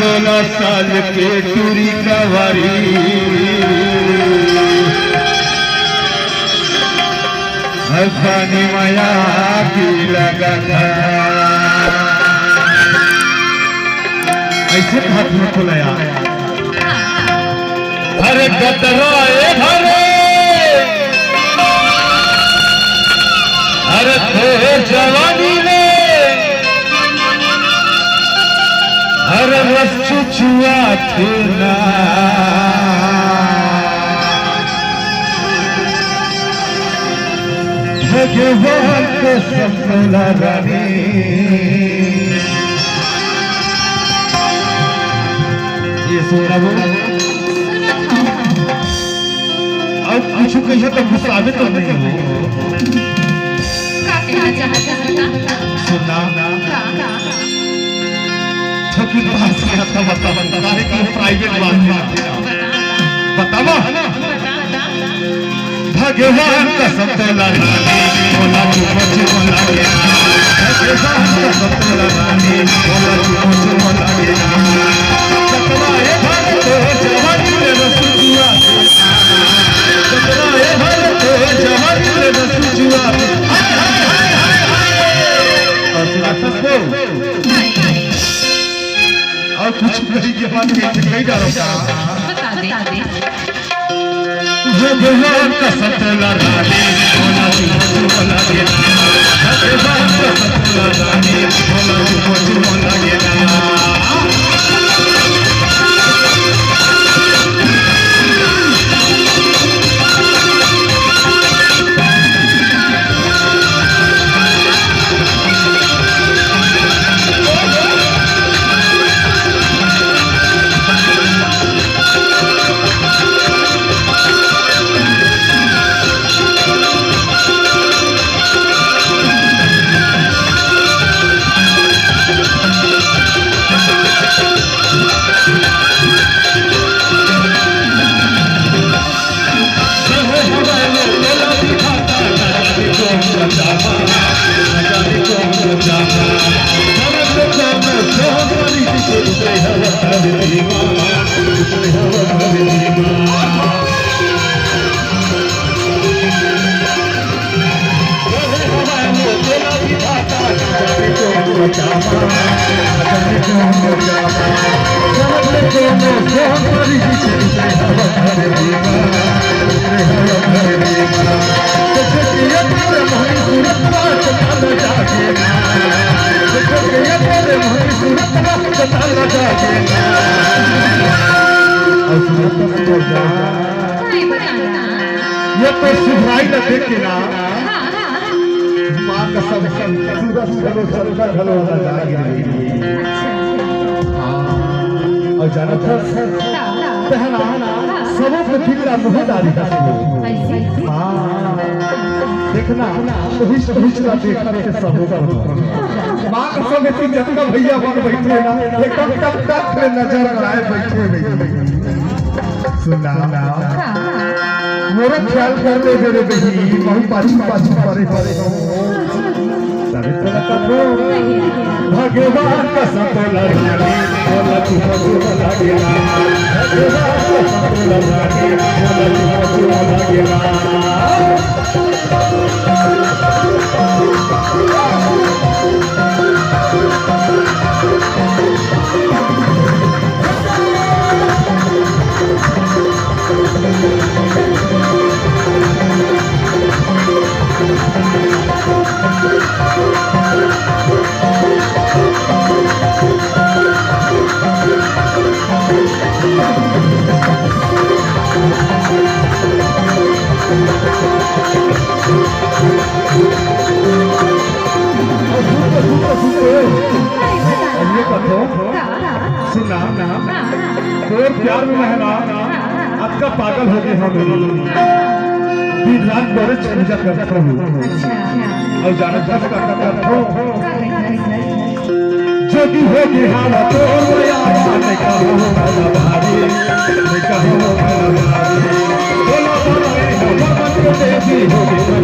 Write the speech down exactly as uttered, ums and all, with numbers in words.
सोलह साल के टूरी कवारी, पानी मया की लगा था। ऐसे हाथ में खुलाया। अरे कतरा ए घरे, अरे तो जवानी में, अरे रस चुआ थे ना। भगवान कसम बोला रानी। ये सुना वो। अब कुछ कहिए तो गुस्सावे तो नहीं हो। का कहना चाहता है? सुना। का? का? ठोकी बात से आता बता, बता, काहे कि private बात है। बतावा। भगवान कसम तोला रानी, बोला तू मुझे बोला के। भगवान कसम तोला रानी, बोला तू मुझे बोला के। कतरा ए घरे तो जवानी में रस चुआ। कतरा ए घरे तो जवानी में रस चुआ। हाय, हाय, हाय, हाय, हाय। और सुना सबको। और कुछ नहीं, ये बात कही, कही जा रहा था। बता दे। भगवान कसम तोला रानी, बोला तू मुझे बोला के। भगवान कसम तोला रानी, बोला तू मुझे बोला के। ये तो सुधराई न देख के ना। माँ कसम, सूरज घलो, चंद्र घलो वाला जागे रे। हाँ, और जानत हस, तहना, सबो के दिल ला मोह डारी हस वो। हाँ, देखना, उहिच, उहिच ला देखत के सबो को। माँ कसम, तू जतना भैया बन बैठे ना, एकदम टक टक ले नजर आए बैठे, बैठे। सुना। मोरो ख्याल कर ले रे बहिनी, महूँ पाछू पाछू परे परे। तबे तो लगा दो। भगवान कसम तोला रानी, बोला तू मजू लागेला। भगवान कसम तोला रानी, बोला तू मजू लागेला। अब ये कथो, सुना, तोर प्यार में मैं ना अतका पागल हो गए हँव। दिन रात बड़े पूजा करता हूँ। और जानत हस का करता हूँ? जोगी होगी हालत, ओ यारा, नहीं कहो मन भारी, नहीं कहो मन भारी। बोला, बोला, ए, बोला, मन को देवी होगी।